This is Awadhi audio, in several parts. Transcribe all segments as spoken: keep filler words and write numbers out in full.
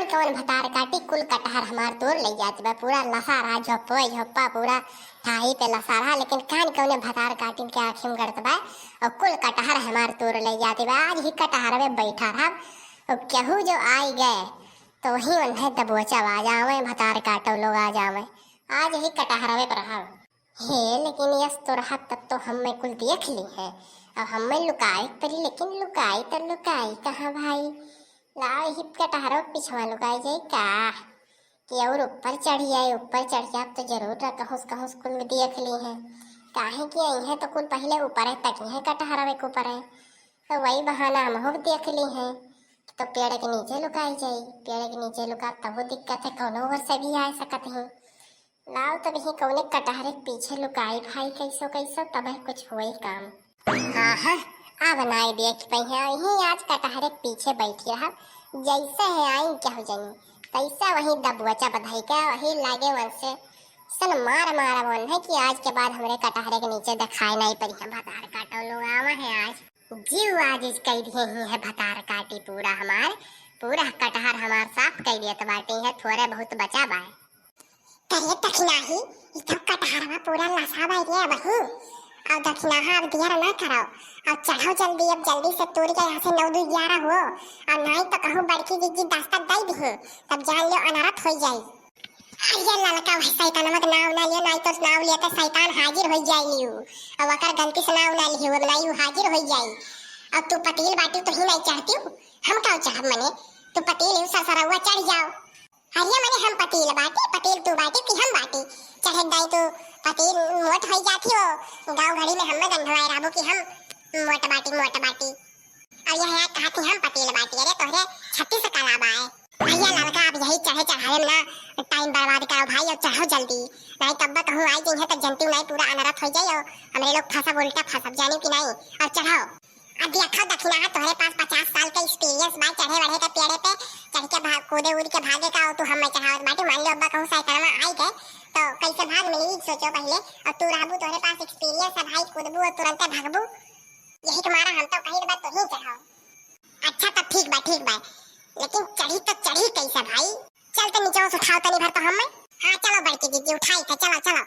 कौन भतार काटी, कुल कटहर हमार तोर लइ जात बा, पूरा लसारा, झोप्पो झोप्पा पूरा ठाही पे लसारा, लेकिन कान कौने भतार काटिन के आँखी में गड़त बा, और कुल कटहर हमार तोर लइ जात बा। आज ही कटहर में बैठा रहब, और केहू जो आई गए, तो वही उन्हें दबोचब, आ जावे, भतार काटो लोग आ जावे, आज ही कटहरवे पर रहब। हे, लेकिन यस तो रहब, तब तो हमें कुल देख ली है। अब हमें लुकाए के पड़ी, लेकिन लुकाई तो लुकाई कहाँ भाई? लाओ, ही कटहरो पिछवा लुकाई जाई का? कि और ऊपर चढ़ जाए, ऊपर चढ़ जाए, अब तो जरूर कहूस कहूस कुल देख ली है। काहे कि आई है तो कुल पहले ऊपर है, तक है कटहरवे के ऊपर है। तो वही बहाना हम हो देख ली है। तो पेड़ के नीचे लुकाई जाई, पेड़ के नीचे लुका तब वो दिक्कत है, कौनो ओर से भी आ सकत है। लाओ, तब ही कौने कटहरे के पीछे लुकाई भाई, कैसो कैसो तब है कुछ होई काम। हाँ, हाँ, अब नाई देख पई है, यही आज कटहरे के पीछे बैठी रहब, जैसे है आई क्या हो जानी, तैसा वही दबुआ चप धई के वही लागे वन से सन मार मार वन है कि आज के बाद हमरे कटहरे के नीचे दिखाई नहीं पड़ी है। भतार काटो लोग आवा है आज। जीव आज इस कई दिए ही है भतार काटी पूरा हमार, पूरा कटहर हमार साफ कई दियत बाटी है, थोड़े बहुत बचा बा। करे दखिनाही, ई तब कटहरवा पूरा लसा बा रे अबही। अब दखिनाहा अब दियर ना करो, अब चढ़ो जल्दी, अब जल्दी से तोड़ के यहाँ से नौ दू ग्यारह हो, और नाई तो कहूँ बड़की जिज्जी दस्तक दई दिही, तब जान लो अनरथ हो जाई। अरे ललका, वह शैतानवा के नाव ना लियो, नाई तो नाव लिया तो शैतान हाजिर हो जाई लियो। अब अकर गलती से नाव ना लियो, अब नाई उ हाजिर हो जाई। अब तू पतील बाटी तो ही नहीं चढ़ती हूँ, हम का चढ़ब मने? तू पतील ही ससरौआ चढ़ जाओ। अरे मने हम पतील बाटी, पतील तू बाटी कि हम बाटी? चढ़े दाई तू पतील मोट हो जाती हो, गाँव घड़ी में हमें गंधवाए रहबो कि हम मोट बाटी, मोट बाटी। और यह यार कहा कि हम पतील बाटी, अरे तोहरे छत्तीस कला बाए। भैया ललका, अब यही चढ़े चढ़ावे में ना टाइम बर्बाद करो भाई, और चढ़ो जल्दी, नहीं तब कहूँ आई जइहे तो जनती नहीं पूरा अनरथ हो जाए, और हमरे लोग फंसब, उल्टा फंसब, जानी कि नहीं, और चढ़ो। अब देखो दखिनाहा, तोहरे पास पचास साल का एक्सपीरियंस बा चढ़े बढ़े के पेड़े पे, चढ़ के भाग, कूदे उड़ के भागे का, और तू हमें चढ़ावत बाटी। मान लो अब्बा कहूँ साइकिल में आई गए तो कैसे भाग मिली, सोचो पहले, और तू रहबू, तोहरे पास एक्सपीरियंस है भाई, कूदबू और तुरंते भागबू। यही तुम्हारा हम तो कही बात तो ही चढ़ाओ। अच्छा तो ठीक बा, ठीक बा, लेकिन चढ़ी तो चढ़ी कैसे भाई? चल तो नीचे से उठाओ तनी भर तो हमें। हाँ चलो बड़की दीदी उठाई थे, चलो चलो।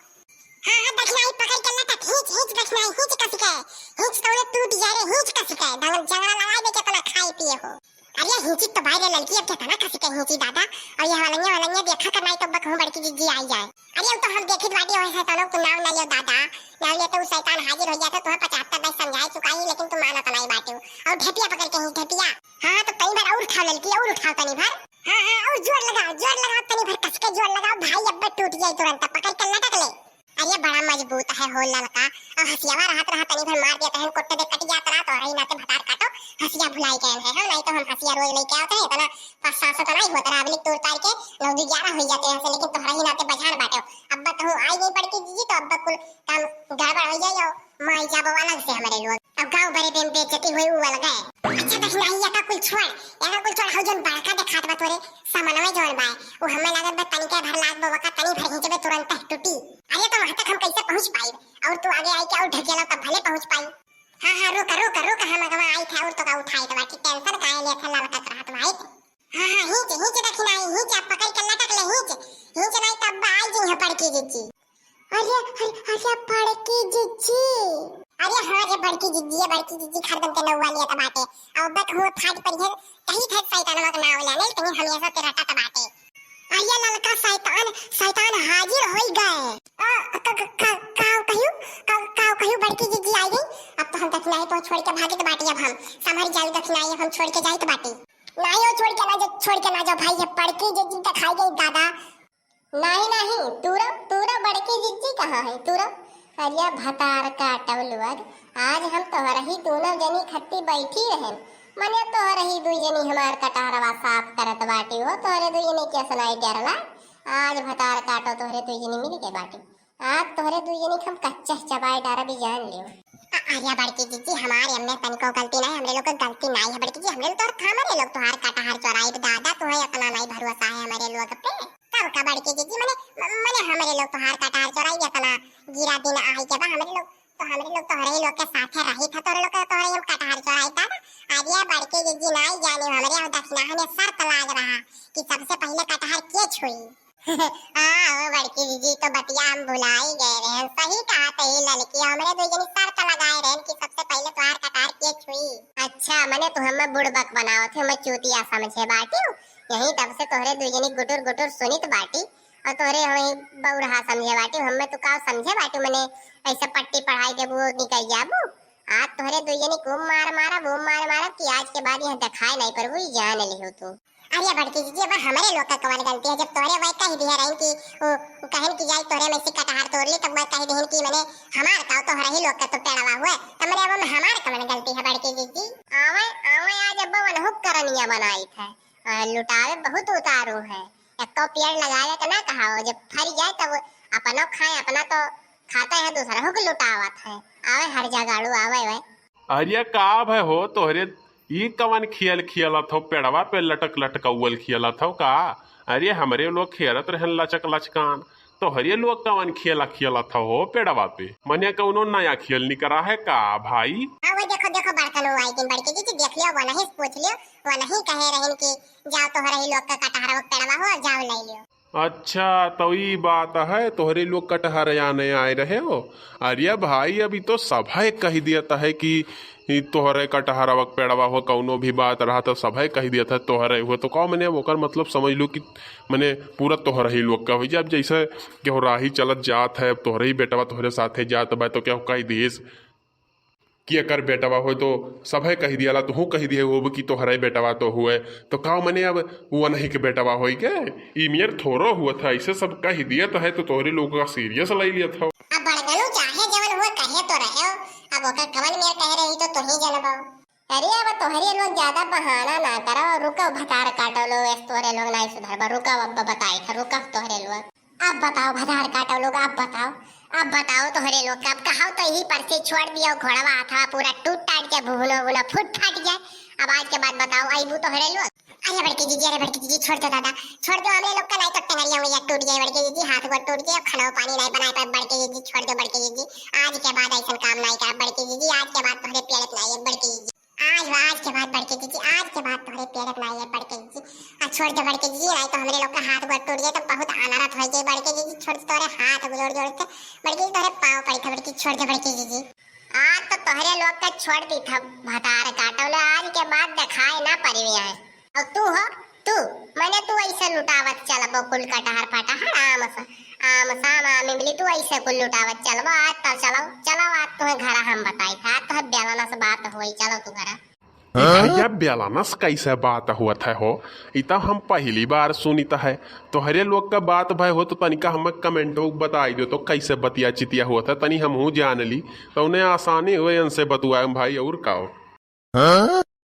हाँ हाँ दखिनाही पकड़ के लटक, हींच हींच दखिनाही, हींच कस के, हींच तौले टूट जा रे, हींच कस के, दंगल जंगला लगा दे कितना खाए पिए हो। अरे हींची तो बाहर लड़की अब कितना कस के हींची दादा, और यह वालंगे वालंगे देखा कर नहीं तो बक हूँ बड़की दीदी आई जाए। अरे अब तो हम देखित बाटी वैसे तो लोग तू नाम ना लियो दादा, नाम लियो तो उ शैतान हाजिर हो जाता, तुम्हें पचहत्तर बार समझाए चुका ही लेकिन तुम मानत नहीं बाटी। और ढेपिया पकड़ के ही ढेपिया। हाँ हाँ तो तनी भर और उठाओ लड़की, और उठाओ तनी भर। हाँ हाँ और जोर लगाओ, जोर लगाओ, तनी भर कस के जोर लगाओ भाई, अब्बे टूट जाए तुरंत, पकड़ के लटक ले। अरे बड़ा मजबूत है हो ललका, और हसियावा रहत रहा तनी भर मार दिया तहन कोट्टे दे कट जात रहा, तोहरा ही नाते भतार काटो हसिया भुलाई गए हैं, हाँ, नहीं तो हम हसिया रोज लेके आते हैं, इतना पाँच सात सौ तो नहीं होता रहा, अबले तोड़ तार के नौ दू ग्यारह हो जाते हैं, लेकिन तोहरा ही नाते बजान बाटे। अब कहूँ आई गई बड़की दीदी तो अब कुल काम गड़बड़ हो जाए, और माई जाबो अलग से हमारे लोग। अब गाँव बड़े में बेइज्जती हुई उ अलग है। अच्छा दखिनाही, या का कुल छोड़, या का कुल छोड़, हौ जौन बड़का देखात बा तोरे समनवे जौन बा, उ हमें लागत बा तनिके भर लाग बा, वका तनी भर हिंचबे तुरंत टूटी। अरे तो वहाँ तक हम कैसे पहुँच पाई? और तू आगे आई के और ढकेला तब भले पहुँच पाई। हाँ हाँ रुक रुक रुक, हम अगवा आई थे और तो का उठाई तो बाकी टेंशन काहे लेत है ललका रहत भाई। हाँ हाँ हिंच हिंच दखिनाही, हिंच अब पकड़ के लटक ले, हिंच हिंच नहीं तब आई जिन है बड़की जिज्जी। अरे, अरे, अरे, बड़की जिज्जी। अरे हाँ रे बड़की जिज्जी, ये बड़की जिज्जी हरदम के नौवा लिया त बाटे। अब बक हुआ फाट पड़ी है, कहीं थे शैतानवा के नाव लेने, कहीं हमेशा के रटा त बाटे। अरे ललका शैतान, शैतान हाजिर होई गए। आ, क-, क-, क-, काव कहियो, क-, काव कहियो बड़की जिज्जी आई गई। अब तो हम दखिनाही तो छोड़ के भागे त बाटी, अब हम समहर जाई दखिनाही, अब हम छोड़ के जाई त बाटी। नहीं हो, छोड़ के ना जाओ, छोड़ के ना जाओ भाई, ये बड़की जिज्जी दिखाई गई दादा। नहीं, नहीं, तूरा, तूरा बड़की जिज्जी कहाँ है, तूरा? अरे भतार काटब लोग, आज हम तोहर ही दोनों जनी खट्टी बैठी रहन, मने तोहर ही दुई जनी हमार कटहरवा साफ करत बाटी हो, तोहरे दुई जनी के सुनाई डरला, आज भतार काटो तोहरे दुई जनी मिल के बाटी, आज तोहरे दुई जनी के हम कच्चा चबाई डारा भी जान लियो। अ-, अरे बड़की जिज्जी, हमारे अम्मे तनिको गलती नहीं, हमरे लोग के गलती नहीं है बड़की जी, हमरे लोग तो हमारे लोग तोहार कटहर चोराई दादा, तोहे इतना नहीं भरोसा है हमारे लोग पे। तब का बड़की जिज्जी, मने, म-, मने हमरे लोग तोहार कटहर चोराई, इतना गिरा दिन आई के बा, हमरे लोग तो, हमरे लोग तोहरे ही लोग के साथे रही था, तोहरे लोग के, तोहरे हम कटहर चोराई दादा। अरे बड़की जिज्जी, नाई जाने हमरे, हम दखिनाहा में शर्त ला लग रहा कि सबसे पहिले कटहर के छुई। हाँ, ओ बड़की जीजी, तो बतिया हम भुलाई गए रहे। सही कहा तही ललकी, हमरे दुई जनी शर्त लगाए रहे कि सबसे पहिले तोहार कटहर के छुई। अच्छा, मने तू हमें बुड़बक बनावत है, हमें चूतिया समझे बाटिउ। यही तब से तोहरे दुई जनी गुटुर गुटुर सुनित बाटी और तोहरे हमें बौरहा समझे बाटी। हमें तू का समझे बाटी, मने ऐसे पट्टी पढ़ाई देबू, निकल जाबू। आज तोहरे दुई जनी को मार मारब, वो मार मारब कि आज के बाद यहाँ दिखाई नहीं पड़बू, ई जान लिहो तू। अरे बड़की जीजी, अब हमरे लोग का कवन गलती है? जब तोहरे वह कह दिया रही कि वो कहन की जाए तोहरे में से कटहर तोड़ ली, तब वह कह दिहन कि मने हमार का, तोहरे ही लोग का तो पेड़वा हुए, तब मने अब हम हमार कवन गलती है बड़की जीजी? आवे, आवे आज अब वनहुक करनिया बनाई थे, और लुटावे बहुत उतारू है। एको पेड़ लगावे के ना कहाओ, जब फर जाए तब अपनो खाए, अपना तो खाता है, दूसरा हो के लुटावत है। आवे हर जगाड़ू आवे वे। अरे का भय हो तोहरे, ई कवन खेल खेलत हो, पेड़वा पे लटक लटकौल खेलत हो का? अरे हमरे लोग खेलत रहन लचक लचकान, तोहरे लोग कवन खेला खेलत हो पेड़वा पे? मने कौनो नया खेल निकरा है का भाई? हाँ, वो देखो, देखो बड़कन वो आई दिन बड़की जीजी, देख लियो, वो नहीं पूछ लियो, वो नहीं कहे रहन कि जाओ तोहरे ही लोग का कटहरवा पेड़वा हो, जाओ ले लियो। अच्छा, तो ई बात है, तोहरे लोग कटहर याने आए रहे हो? अरे भाई, अभी तो सभे कह दियत है कि ई तोहरे कटहरवा के पेड़वा हो, कौनो भी बात रहा तो सभे कह दियत है तोहरे हो। तो का मने ओकर मतलब समझ लू कि मने पूरा तोहरे ही लोग का हो जाए। अब जैसे केहू राही चलत जात है, अब तोहरे ही बेटवा तोहरे साथे जात बा, तो केहू कह दिस कि एकर बेटवा होय तो सभे कह दियाला, तोहू कह दिए होब कि तोहरे बेटवा तो हुए। तो का मने अब वो नहीं के बेटवा होई के? ई मेर थोड़ो हुआ था, ऐसे सब कह दिया तो है, तो तोहरे लोग का सीरियस ले लिया था। अब बड़गनू चाहे जवन हुए कहे तो रहे हो, अब ओकर कवन मेर कह रही तो तोही जनबो। अरे अब तोहरे लोग ज्यादा बहाना ना करो, रुको भतार काटो लो, वैसे तोहरे लोग नहीं सुधरबा, रुको अब बताई था, रुको तोहरे लोग। अब बताओ भतार काटो लोग, अब बताओ, अब बताओ तोहरे लोग का, अब कहाओ तो यही पर से छोड़ दियो घोड़वा, हाथवा पूरा टूट टाट के भुनो भुनो फूट फाट जाए। अब आज के बाद बताओ, अइबू तोहरे लोग? अरे बड़की जीजी, अरे बड़की जीजी, छोड़ दो दादा, छोड़ दो, हमरे लोग का नहीं तो टंगरिया वंगरिया टूट जाए बड़की जीजी, हाथ गोड़ टूट जाए, खाना पानी नहीं बनाए पाए बड़की जीजी, छोड़ दो बड़की जीजी, आज के बाद ऐसा काम नहीं करब बड़की जीजी, आज के बाद तोहरे पेड़त नहीं है बड़की जीजी। आज, आज के बाद बड़की जीजी, आज के बाद तोहरे पेड़त नहीं है बड़की जीजी। आ छोड़ दे बड़की जीजी, नहीं तो हमरे लोग का हाथ गोड़ टूट जाए तो बहुत अनरथ हो जाए बड़की जीजी। छोड़ दे तोहरे हाथ जोड़ जोड़ के बड़की जीजी, तोहरे पाँव पड़ी था बड़की, छोड़ दे बड़की जीजी। आज तो तोहरे लोग का छोड़ दी था भतार काटो ले, आज के बाद दिखाए ना पड़ी है। और तू हो, तू, मने तू ऐसे लुटावत चलबो कुल कटहर फटहर, आम सा, आम साम, आम इमली, तू ऐसे कुल लुटावत चलबो। आज तो चलो, चलो, आज तुम्हें घरा हम बताई था, आज तो बेलना से बात होई, चलो तू घरा। ई भैया, बेलनस कैसे बात हुअत है हो? ई तो हम पहली बार सुनित है। तोहरे लोग का बात भय हो तो तनिका हमें कमेंटो बताई दो तो कैसे बतिया चितिया हुअत है, तनी हमहू जान ली, तो उन्हें आसानी हुए इनसे बतुआए भाई, और का हो?